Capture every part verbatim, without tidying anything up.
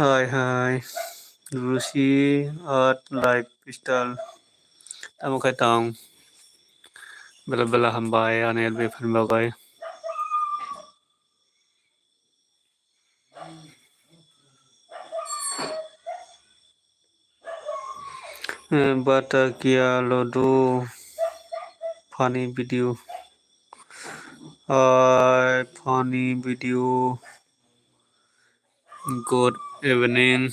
Hai, hai. Rusi Art Lifestyle. Tamo khe tong. Bela bela hambai ani L B fan bagwi. Eh, bata kia lodu funny video. Hi, funny video. Good evening.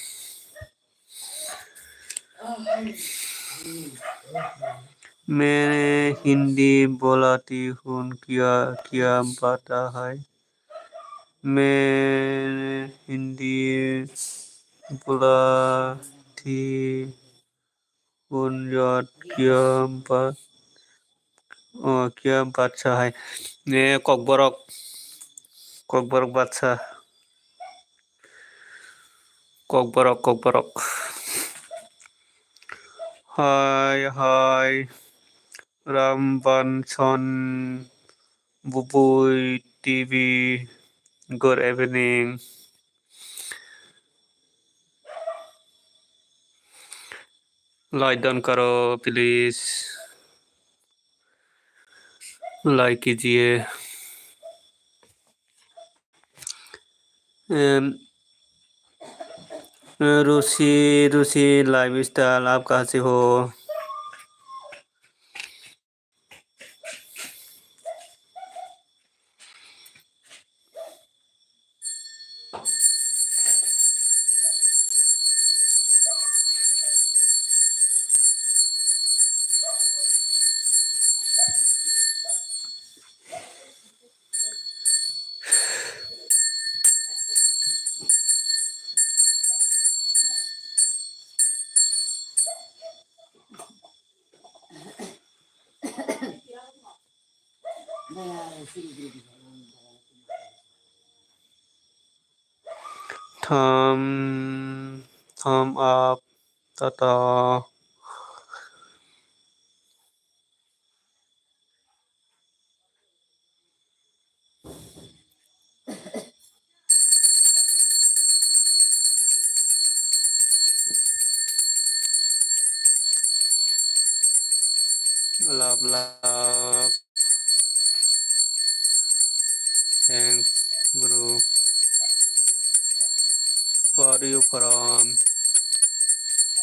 मैंने हिंदी बोलती हूँ, क्या, क्या बात है? मैंने हिंदी बोलती हूँ, क्या बात, ओ, क्या बात है? Ne kokborok, kokborok batsa. Kokborok, kokborok. Hi, hi. Ram Banson Bubui T V. Good evening. Like don karo, please. Like kijiye. Em, Rusi, Rusi lifestyle aap kahan se ho? Thumb, thumb up, tata. Love, love. Thanks, bro. Where are you from?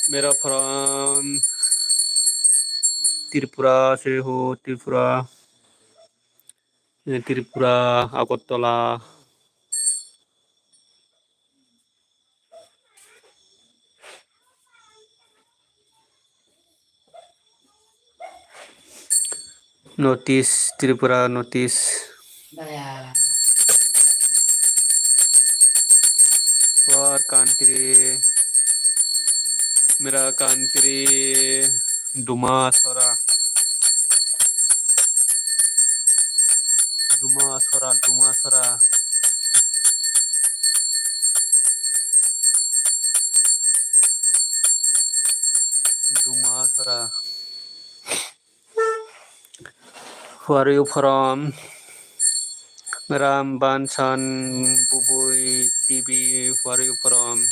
Mera from Tripura se ho, Tripura. Eh, Tripura, Agartala. Notice, Tripura, notice. War country, mera country, Dumasora. Dumasora, Dumasora. Dumasora. Where are you from? Ram Bansan Bubui T V, where are you from?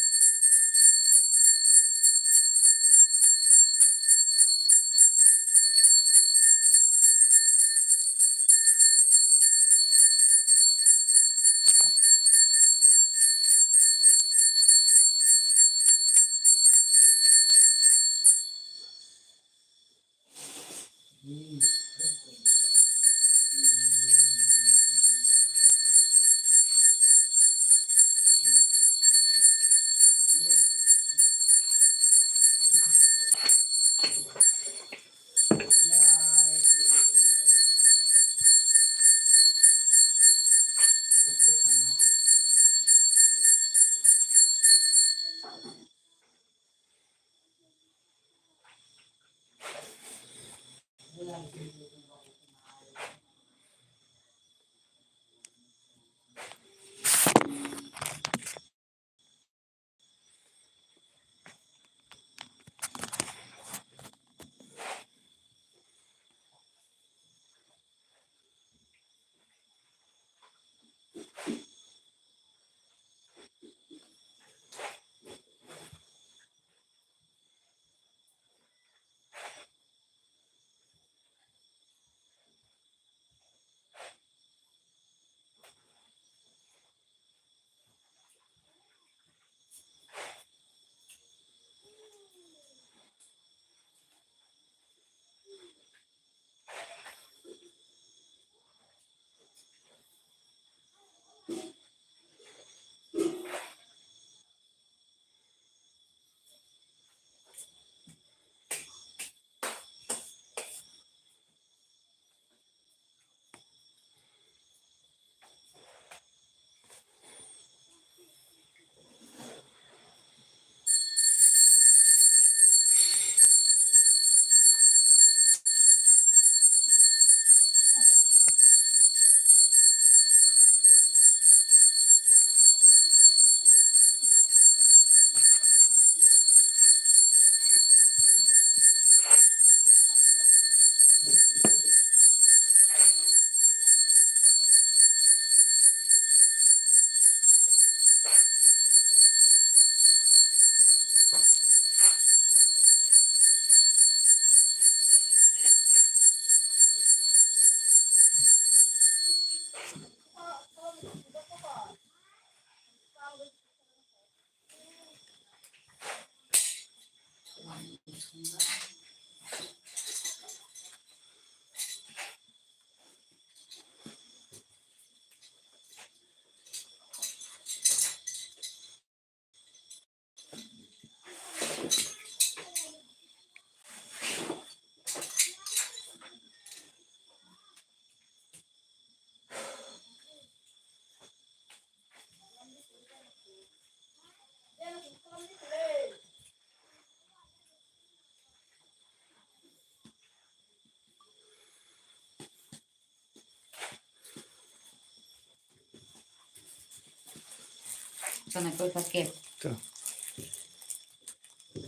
Sana koi pakai. To.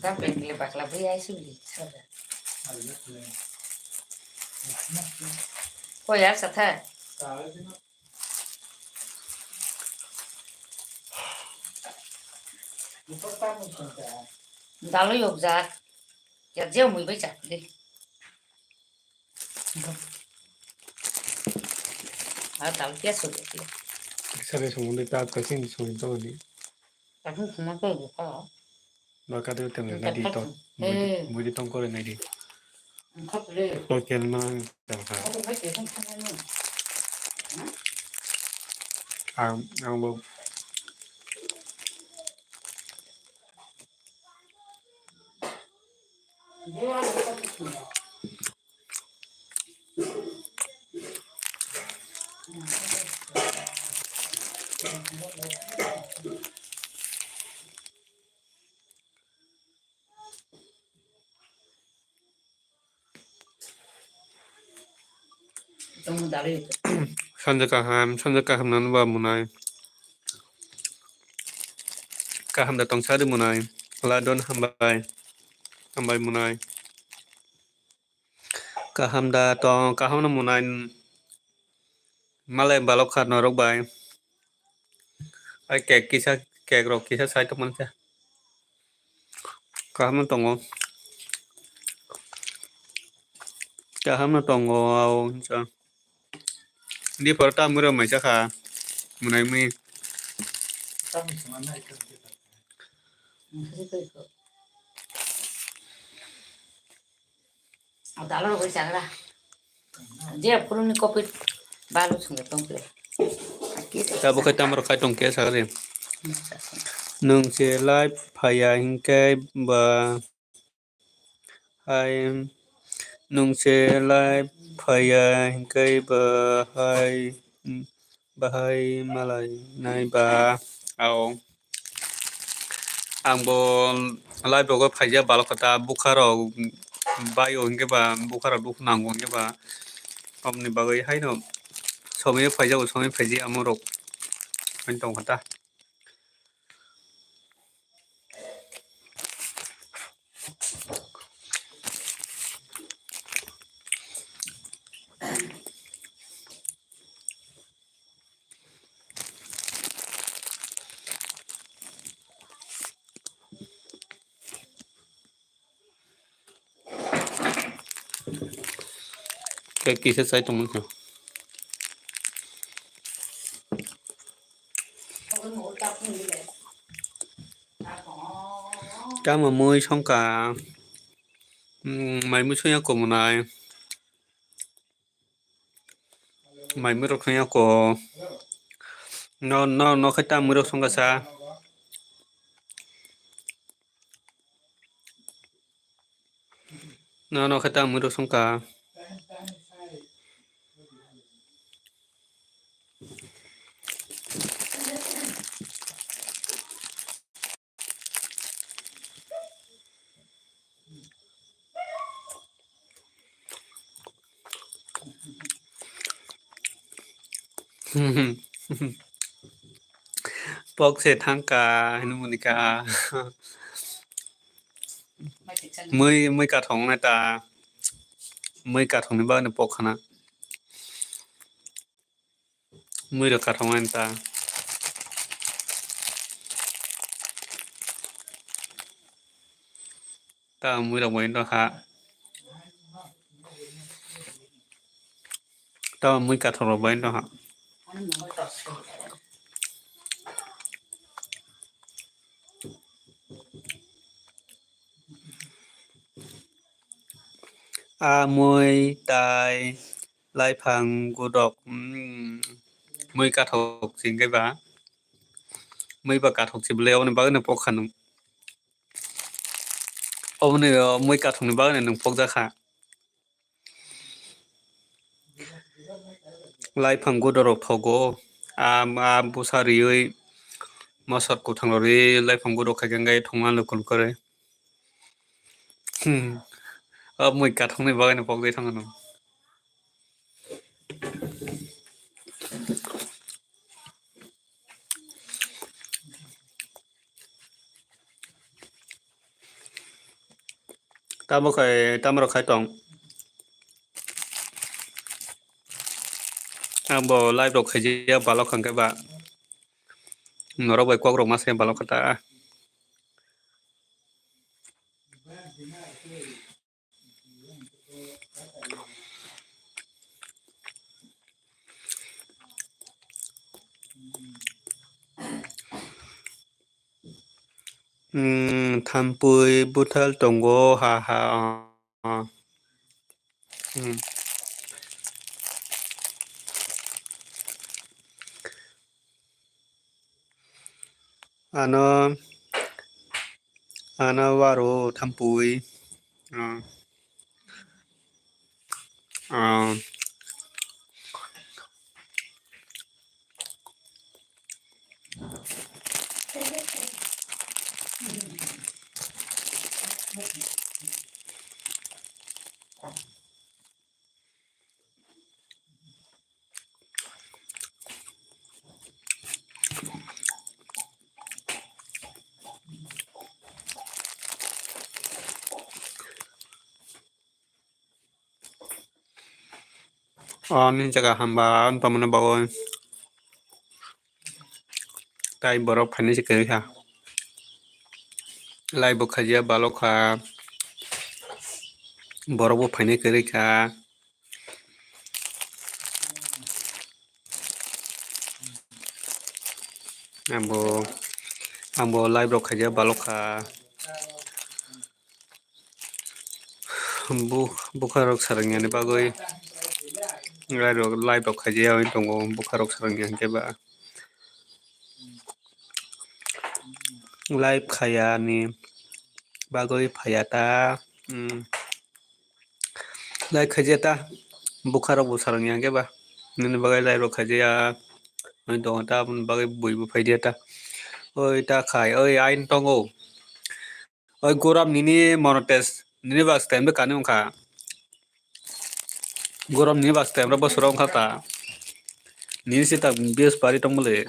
Kan pengen bakla bui ai sih beli. Koi ya sata. Dalo yok jak. Ya jeo mui bai jak de. Ah, dal pias so de. Sare song de ta ka sing song to ni. Ta sung sung to ko. Ba ka de tem na di to. Mui di tong ko na di. Ko le. To kel ma ta ka. Ang ang bo. Sanja kaham, sanja kaham nang ba munai. Kaham da tong sari munai. Ladon hambai. Hambai munai. Kaham da tong, kaham no munai. Malai balok kha norok bai. Ai cake kisa, cake rok kisa sai tongmani kha. Kaham no tongo. Kaham no tongo, ao, hinsa. Di poro ta mura mai cha kha. Munai mui. Dalo rok bai chagra. Je phuluni copy balu swngo tongkle. Ta bo khai tamaro khai tongke sagri. Nwng se live phaiya hinkhe ba hai nwng se live phaiya hinkhe ba hai. Bahai malai nai ba. Ao. Ang bo live rogo phaijak balok kha ta bukha rok bai o hinkhe ba bukha rok dukhu nango hinkhe ba. Aboni bagwi haino somoi phaijago somoi phaiji amo rok. Haino tong kha ta. Khe kisa chai tongmani khe. Tamo mui songkha, mm, mai mui soya kumunai. Mai mui rok thangya ko. No, no, no khai ta mui rok songkha sa. No, no khai ta mui rok songkha. Pok se thangka hinwi munika. Mui, mui kathong nai ta. Mui kathong ni bagwi pok khana. Mui rok kathong nai ta. Ta mui rok bai no ha. Ta mui kathok rok bai no ha. A mui tai. Laiphang gudok, mm, mui kathok singkhe ba, mui ba kathok si bwlai, oboni bagwi no pok kha nwng. Oboni, o, mui kathokni bagwi no nwng pokjak kha. Laiphang gudorok thogo, a, a bwsa riwi mosor kwthang rw riwi laiphang gudok khai khe thwngma lukun kwrwi. Hmm. O mui kathokni bagwi no pokjak thangno. Tamo khai, tamo rok khai tong. Ang bo live rok khaijak balok hwnkhe ba. Norok bai kok rok ma se balok kha ta. Hmm, thampui buthal tongo, ha, ha, ah, ah. Hmm. Ano, ano waro thampui. Ah. Ah. O nini jaga hamba wng tongmani bagwi. Tai borok phainai se kwrwi kha. Live bo khaijak balok kha. Borok bo phainai kwrwi kha. Abo, abo live rok khaijak balok kha. Bu-, bukha rok sarang yani bagwi live rok, live rok khaijak yawi tongo, bukha rok sarang ya hwnkhe ba. Live khaya ni bagwi phaya ta, hmm. Live khaijak ta, bukha rok bo sarang ya hwnkhe ba. Nini bagwi live rok khaijak ya, ani tongo ta, aboni bagwi bui bo phai dia ta. Oi ta khai, oi ain tongo. Oi goram nini monetize, nini bas time de kani wngkha. Goram nini bas time ro bosoro wngkha ta. Nini sita views pari tongmole.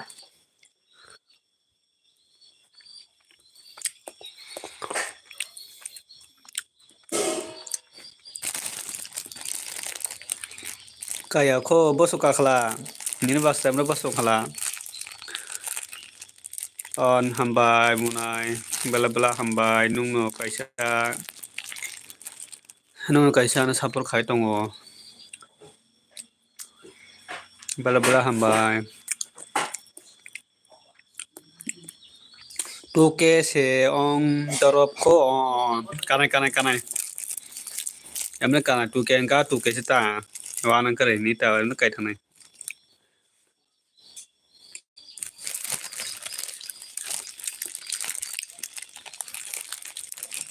Kaya kho bosok kakhla, nini bas time ro bosok khala. On hambai munai, bela bela hambai, nungno kaisa, nungno kaisa ano support khai tongo. Bela bela hambai. Two K se ong dorop kho on. Kanai, kanai, kanai. Emne kanai two K engka two K se ta. Wana kare ni ta emne kai thanai.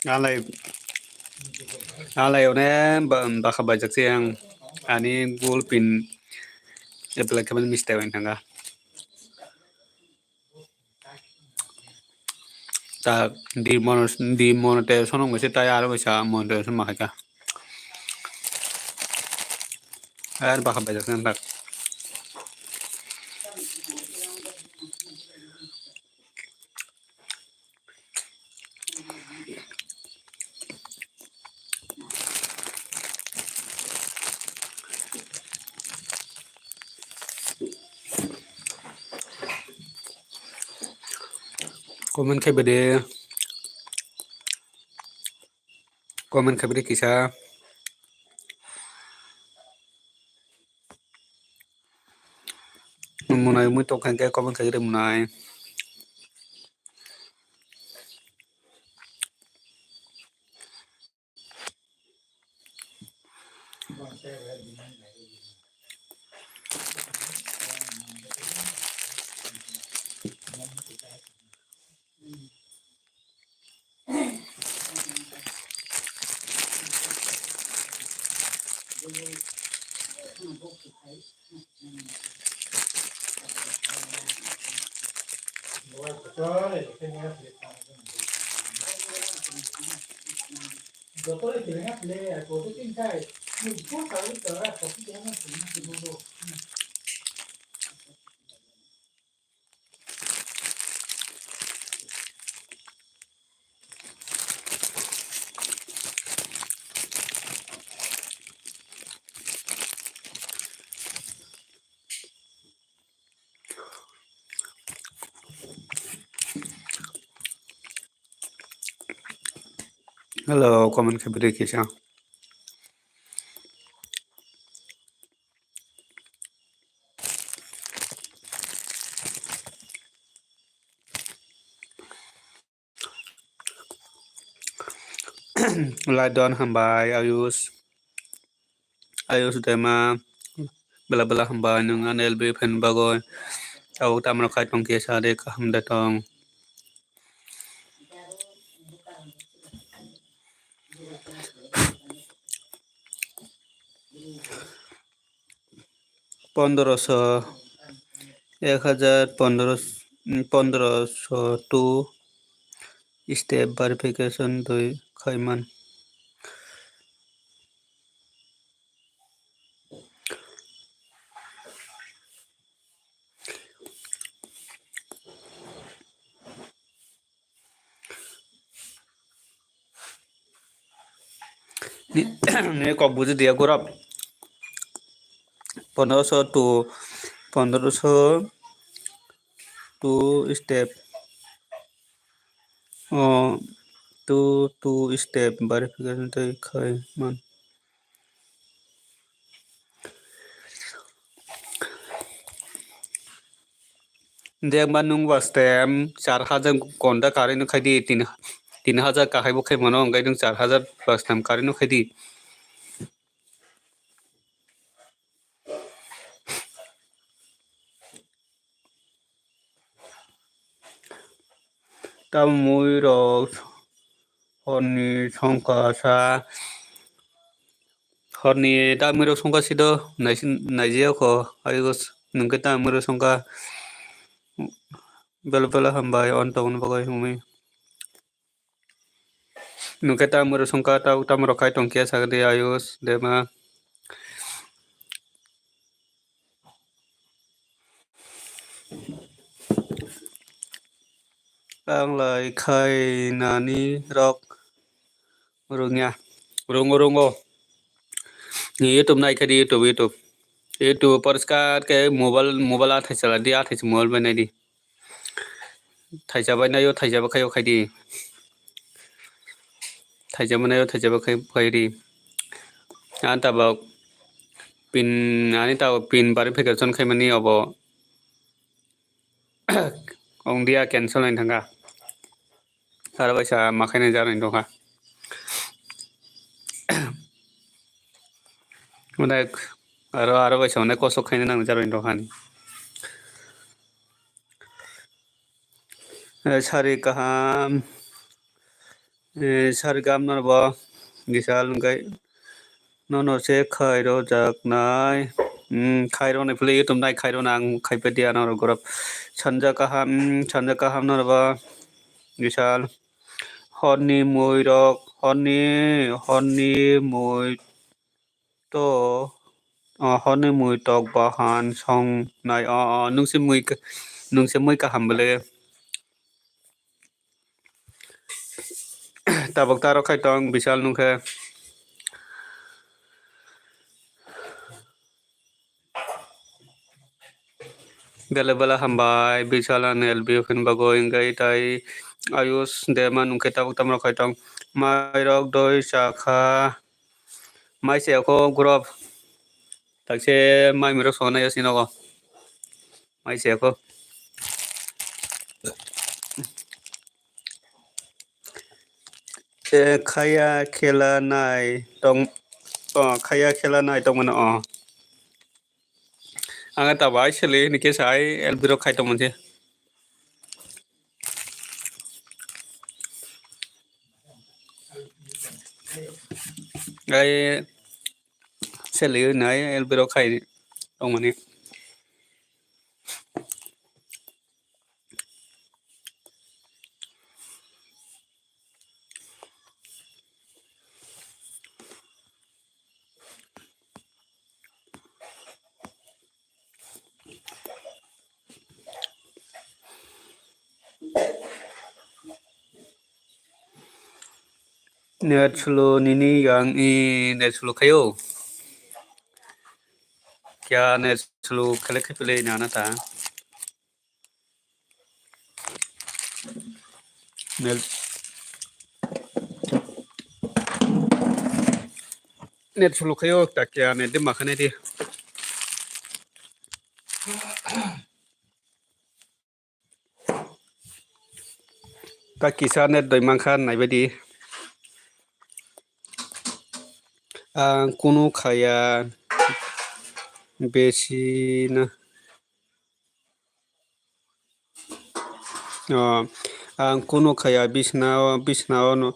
Alai, alai one ba-, bakha baijak se ang ani gol pin apply khaimani mistake wng thanga. Ta demonet-, demonetization wngwi se tai aro kaisa monetization ma khaika. Ar bakha baijak se ang tak. Comment khai bede. Comment khai bede kisa. Munai mui tongkha hwnkhe comment khai rw munai. Hello, comment khe bwrwi kisa. Laidon hambai Ayush. Ayush Dema. Bela bela hambai nwng ano L B fan bagwi. Tabuk tamo khai tong kisa de kaham de tong. Pondroso, ek hajar, pondro, pondroso two step verification twi khaiman. Ni, ni kok buji dia gurap. Pondroso two, pondroso two step. Oh, two, two step verification tei khai man. Jekma nwng ba stem char hajar konda karwi no khaidi, tin, tin hajar kahai bo khai mano, hwnkhe nwng char hajar ba stem karwi no khaidi. Tamwi rok horni songkha sa, horni tamwi rok songkha sido naisi-, naijia kho, ayuk nwngkhe tamwi rok songkha. Bela bela hambai on tongni bagwi hwnwi. Nwngkhe tamwi rok songkha, tabuk tamo rok khai tongkhe sakhe de Ayush Dema. Ang lai khai nani rok rungya. Rungo, rungo. Ni YouTube nai khe di, YouTube, YouTube. YouTube poriskar khe mobile, mobile athai chala di, athai se mobile bai nai di. Thaisa bai naio, thaisa bai khaio khai di. Thaisa bai naio, thaisa bai khai, khai di. Ang tabuk pin, ani tabuk pin verification khaimani obo. Ong dia cancel naini thangkha. Aro baisa ma khainai jarwini tongkha. Onek aro, aro baisa onek kosok khaina nang jarwini tongkha ni. Eh, sari kaham. Eh, sari kaham no bo Vishal hwnkhe nono se khairo jaknai. Hmm, khairo ni philwi YouTube nai khairo na ang khaipe dia norok gorok. Sanja kaham, hmm, sanja kaham norok bo Vishal. Horni mui rok, horni, horni mui to, o, horni mui tok bahan song nai, o, o, nwng se mui ka-, nwng se mui kaham bwle. Tabuk taro khai tong Vishal nwng khe. Bela bela hambai Vishal ani L B fan bagwi, hwnkhe tai Ayush Dema nwng khe tabuk tamo khai tong. Mai rok doi chakha. Mai se ako gurop. Takse mai miro sona yasi nogo. Mai se ako. Eh, khaya khela nai tong, oh, khaya khela nai tong mano, oh. Ang ta bai sele ni khe sai L B rok khai tong manje. Ai sele nai L B rok khai tong mani. Net slow nini yang i net slow khayo. Kya net slow khele khepele nana ta. Net, Net slow khayo, ta kya net de ma khanai di. Ta kisa net doi mankha naibaidi. Ang kunu khaya besi na. O, ang kunu khaya bisna o, bisna o no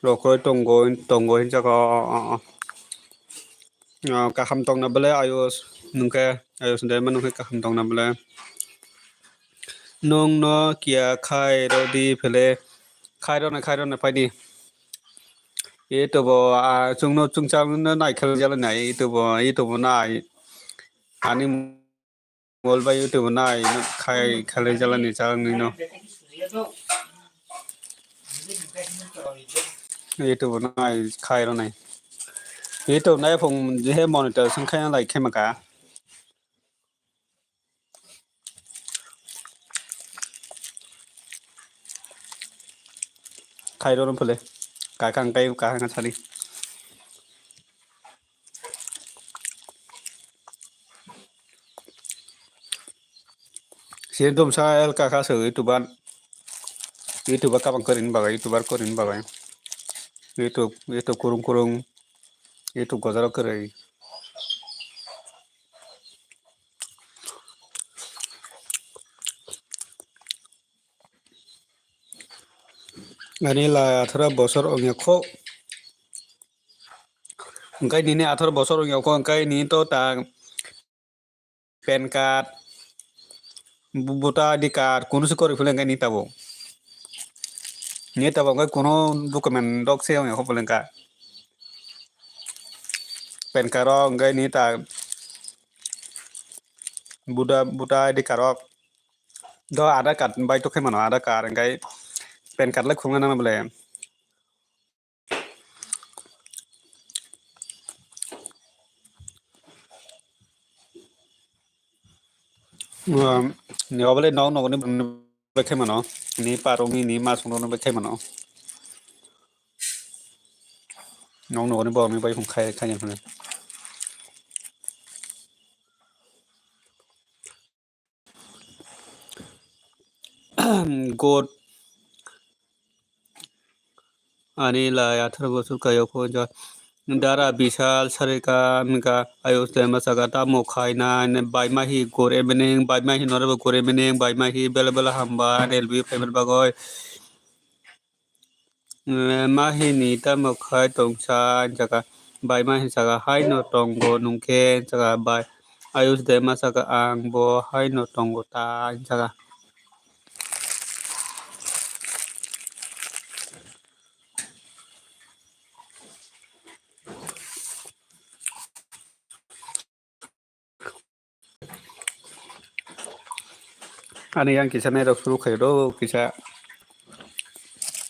rokroi tongo, tongo hinjak o, o, o. O, kaham tongna bwle ayos nungkhe, ayos dema nungkhe kaham tongna bwle. Nwng no kiya khai rw di phele, khai rw na, khai rw na phai di. Ito bo, a, chwngno chwngchang no nai khel jala nai, ito bo, ito bo nai. Ani mol bai YouTube nai khai khale jala ni chang ni no. YouTube nai khai rw nai. YouTube nai phung je monetization khai na lai khe maka. Khai rw phele. Ka kang kai ka kang sari. Sini tum sa el ka kha se YouTube an. YouTube kabang kwrwini bagwi, YouTuber kwrwini bagwi. YouTube, YouTube kurung kurung, YouTube gojaro kwrwi. Ani la atharo bosor ongya kho. Hwnkhe nini atharo bosor ongya kho, hwnkhe nini to ta pan card, bu-, voter I D card, kunu se kwrwi phuleng khe ni tabuk. Ni tabuk khe kunu document dok se wng ya kho phuleng kha. Pan card rok hwnkhe ni ta voter, voter I D card rok. Do Aadhaar card bai to khe mano, Aadhaar card hwnkhe pan card le khulna nang bole. Um, ni obole nok nokni bai khai mano, ni parong ni, ni mas nokni bai khai mano. Nok nokni borok ni bai hum khai khai hwnwi. God. Ani lai atharo bosor kayo kho ja. Dara Bishal Sarika Mika Ayush Dema saka tamo khaina ne bai mahi gore meneng, bai mahi norebo gore meneng, bai mahi bela bela hamba L B family bagoi. Eh, mahi ni tamo khai tongsa jaga, bai mahi saka hai no tongo nungkhe saka bai Ayush Dema saka ang bo hai no tongo ta saka. Ani yang kisa nairok suru khairo kisa,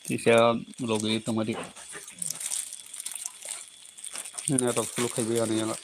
kisa logi tongmadi. Nairok suru khaibi ani yang.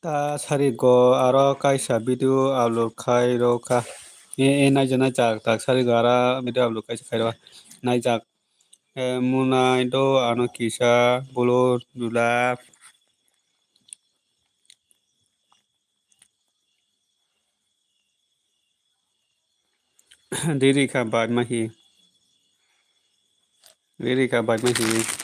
Ta sari go aro kaisa video upload khai ro kha. E, e, naija naijak tak sari go aro video upload kaisa khai ro kha. Naijak, e, munai do ano kisa bolo dula. Riri kha bai mahi. Riri kha bai mahi.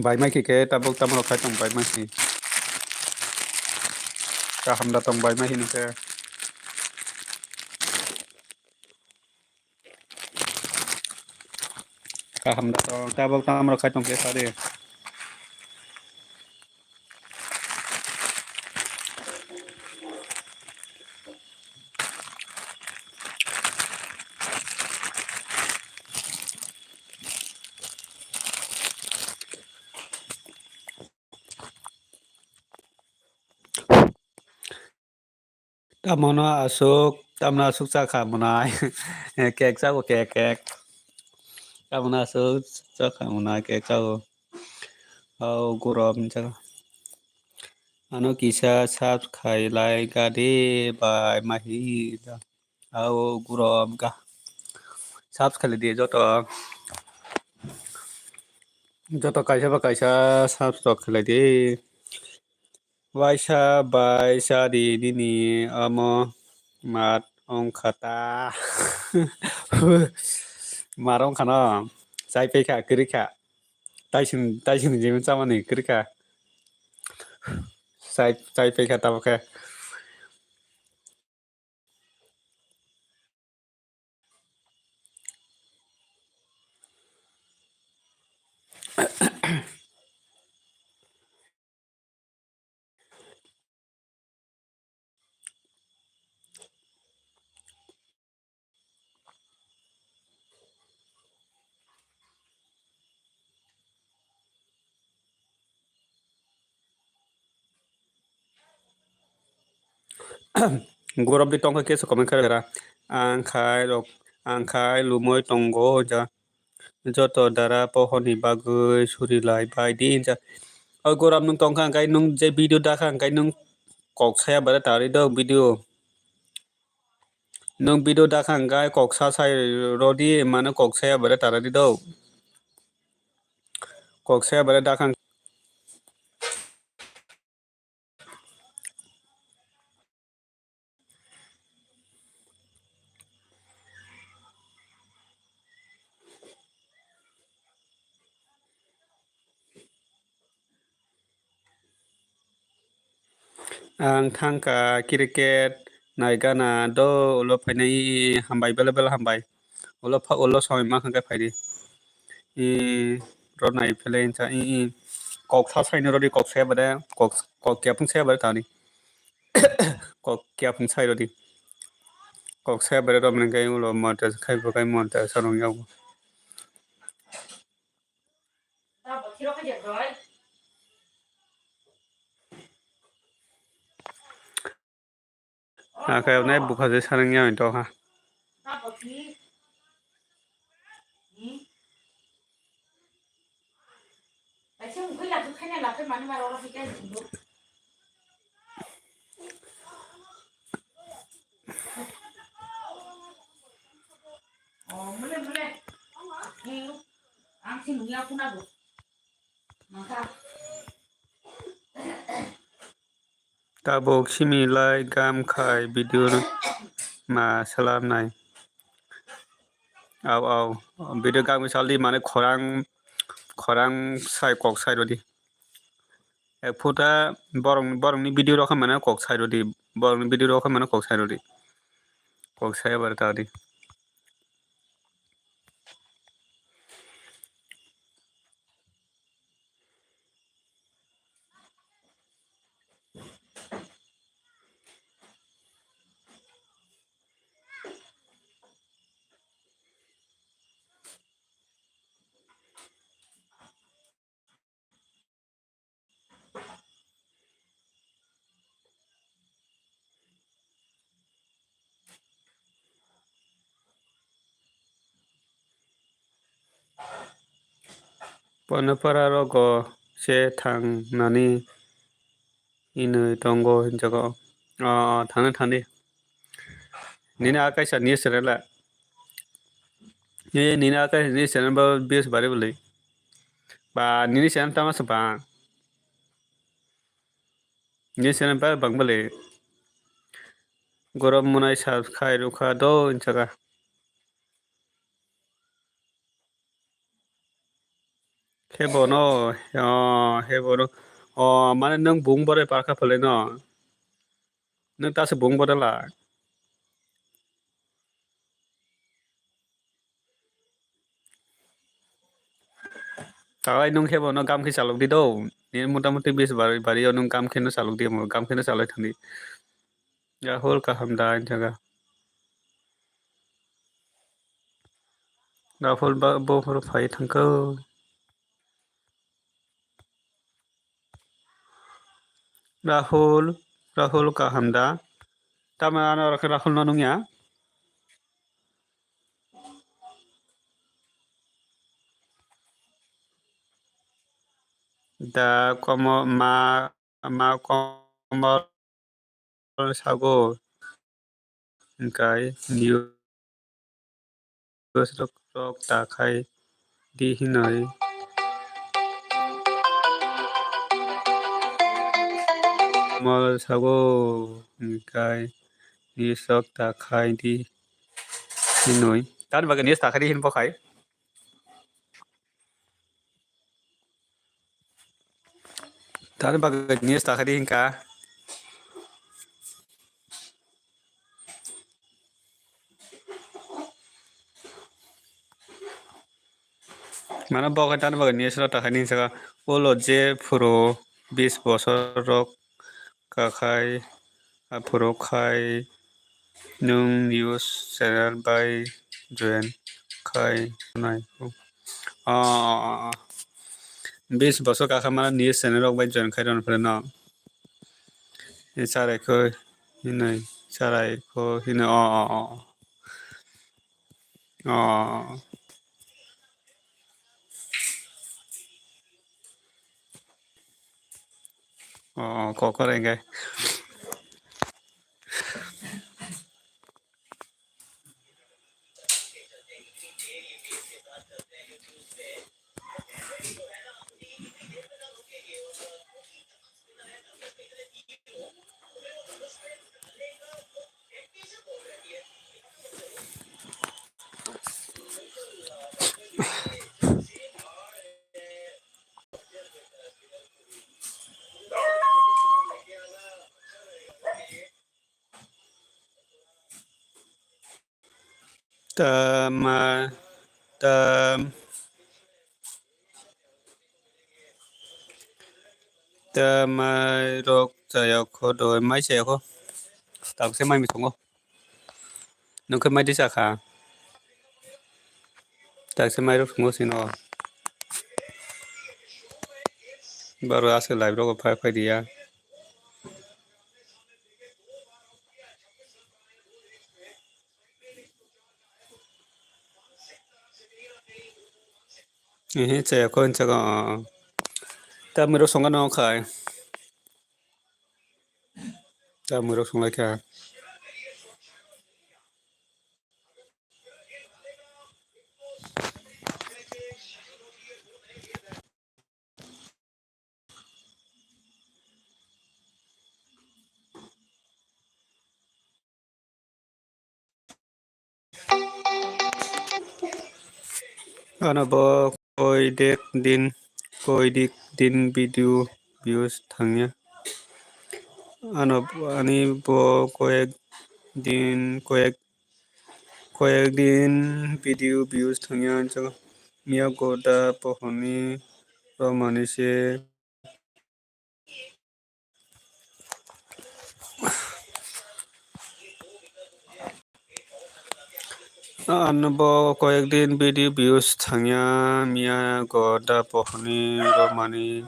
Bai mai khe khe tabuk tamo rok khai tong bai mai si. Kaham da tong bai mai hino khe. Kaham da tong tabuk tamo rok khai tong khe sari. Tamono aswk, tamono aswk chakha mwnai. Cake chago, cake, cake. Tamono aswk chakha mwnai, cake chago. Hao, gurom chago. Ano kisa sub khai lai gadi bai mahi. Hao, gurom ga. Sub khai di joto. Joto kaisa ba kaisa sub khai di. Waisa bai sa di nini amo mat ongkha ta. Mat ongkha no. Chai paikha, kwrwikha. Taising, taising ni jemin chamani kwrwikha. Chai, chai paikha tamo khe. Gorop di tongkha kesa comment khaira. Ang khai rok, ang khai lumoi tongo ja. Joto dara pohorni bagwi suri lai bai di ja. O gorop nung tongkha ang khai nung je video dakha ang khai nung kok saya bare tari do video. Nung video dakha ang khai kok sa sai rodi mano kok saya bare tara di do. Kok saya bare dakha. Ang thangkha cricket naigana do ulo phainai hambai bela bela hambai. Ulo pha-, ulo samai ma hwnkhe phaidi. I, rw nai phele hinsa, i, i. Kok sa saino rodi kok saya bade, kok, kok kiyaphung saya bade tani. Kok kiyaphung sai rodi. Kok saya bade romne gai ulo monta khai bo gai monta sarong yago. Akhe nai bukha je sarang ya to ha. Tabuk simi lai gam khai video ma salam nai. Au, au. Video gam saldi mane khorang, khorang sai kok sai rodi. Ek phuta borong, borongni video rok mane kok sai rodi. Borongni video rok mane kok sai rodi. Kok sai bar ta di. Ponopara rogo se thang nani hinwi tongo hinjago. O, o, thangna thangdi. Nini a kaisa news channel le. Ni, nini a kaisa news channel bo views bari bwlwi. Ba, nini channel tama se bang. Nini channel ba bang bwlwi. Gorom mwnai subscribe rwkha do hinjaga. Khe bono, o, khe bono. O, mane nwng bung borai parkha phalai no. Nwng ta se bung borai la. Talai nwng khe bono gam khe chalok di do. Ni motamuti bis bari, bari o nwng gam khe no chalok di, gam khe no chalai thang di. Rahul kaham da hinjaga. Rahul ba, bo phuru phai thangkho. Rahul, Rahul kaham da? Tamo ano oro khe Rahul no nungya. Da komo ma, ma komo sago. Hingkai news rok, rok ta khai di hinoi. Mol sago hingkai news rok ta khai di hinoi. Tani bagwi news ta khai di hin bo khai. Tani bagwi news ta khai di hinka. Mano bo khe tani bagwi news rok ta khai di hinka. Ulo je phuru bis bosor rok kakhai, aphuru khai nwng news channel bai join khai nai. Oh, bis bosor kakha mano news channel rok bai join khai rw phano. Charai kho hinwi, charai kho hinwi, oh, oh, oh. Oh. Oh, kokor engkai. Tama, tam, tamai rok chaya kho doi, mai chaya kho. Tabuk se mai mi tongo. Nokhe mai di chakha. Tabuk se mai rok tongo sino. Baro aswk live rok phai phai diya. Ehe, chaya kho hinwi saka, ah. Ta mwrok songkha no khai. Ta mwrok songlai kha. Ano bo koi dek din, koi dik din video views thangya. Ano ani bo koyek din, koyek, koyek din video views thangya. Miya goda pohoni romani se. Ano bo koyek din video views thangya, miya goda pohoni romani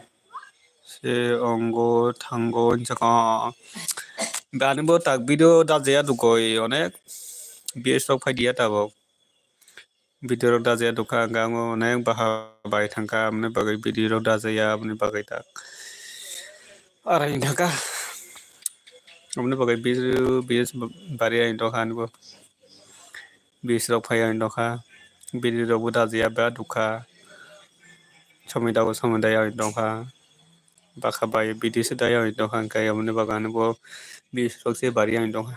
se ongo thango hinwi saka. Ani bo tak video dajaya dugoi onek views rok phai diya tabuk. Video rok dajaya dukha, hwnkhe ang onek baha bai thangkha, aboni bagwi video rok dajaya, aboni bagwi tak. Arai thangkha. Aboni bagwi video, views bari ani dukha ani bo. Views rok phai ani dukha. Video rok bo dajaya ba dukha. Somoi dago somoi daya ani dukha. Bakha bai video se daya ani dukha, hwnkhe aboni bagwi ani bo views rok se bari ani dukha.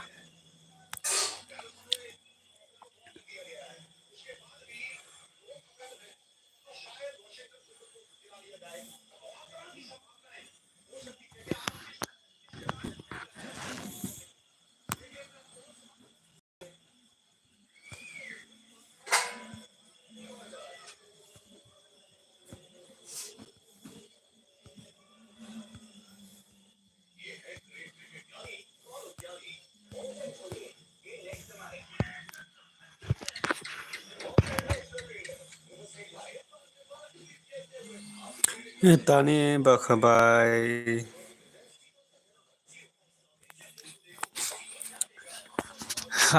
Tani bakha bai.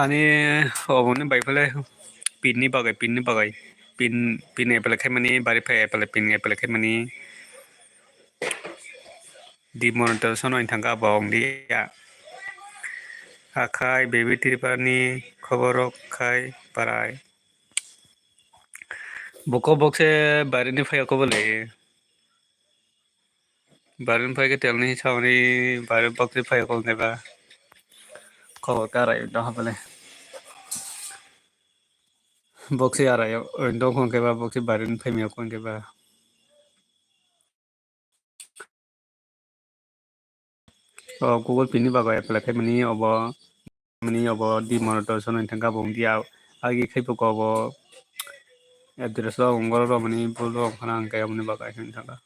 Ani oboni bai phale pin ni bagwi, pin ni bagwi, pin, pin apply khaimani, bari phai apply, pin apply khaimani. Demonetization oi thangkha abo wng di ya. Akhai Baby Tripura ni khobor rok khai parai. Bokol bokse bari ni phai ya kobole. Bari ni phai khe telni samani bari bokse phai ya kobole ba. Khobor karai do habale. Bokse arai do khon khe ba, bokse bari ni phai mi khon khe ba. O Google Pay ni bagwi apply khaimani obo, mani obo demonetization oi thangkha bo wng di ya, agi khai phuka obo address rok wng oro romani bul rok wng khana hwnkhe aboni bagwi wng thangkha.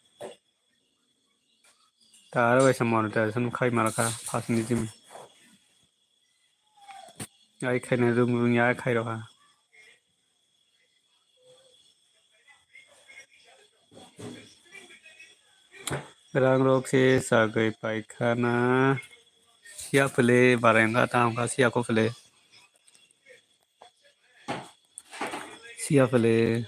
Ta aro kaisa monetization khai manakha first ni gym. Ai khaina rung rung ya khai rokha. Rang rok se sagwi paikhana. Siya phele bareng kha tamo kha siya ko phele. Siya phele.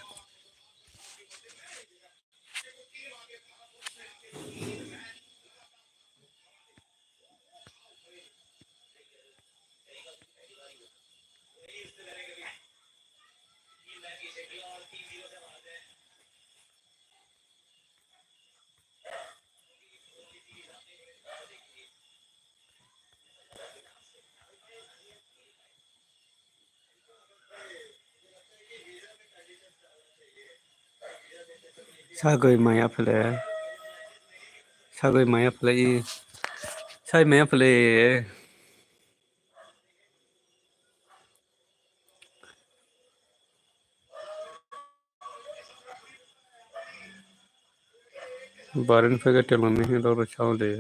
Sagwi maya phele. Sagwi maya phele. Sai maya phele. Barin phai khe telong ni hwnwi rw rw sound de.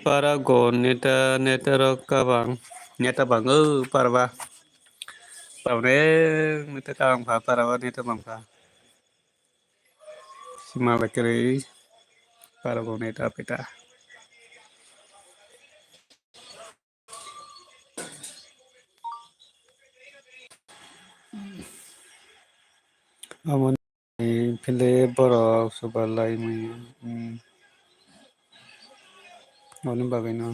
Para go neta, neta rok kabang, neta bang o para ba. Para ne neta kabang pha, para ba neta bang pha. Sima ba kwrwi para go neta peta. Amo ni phile borok subar lai mui, hmm. Aboni bagwi no.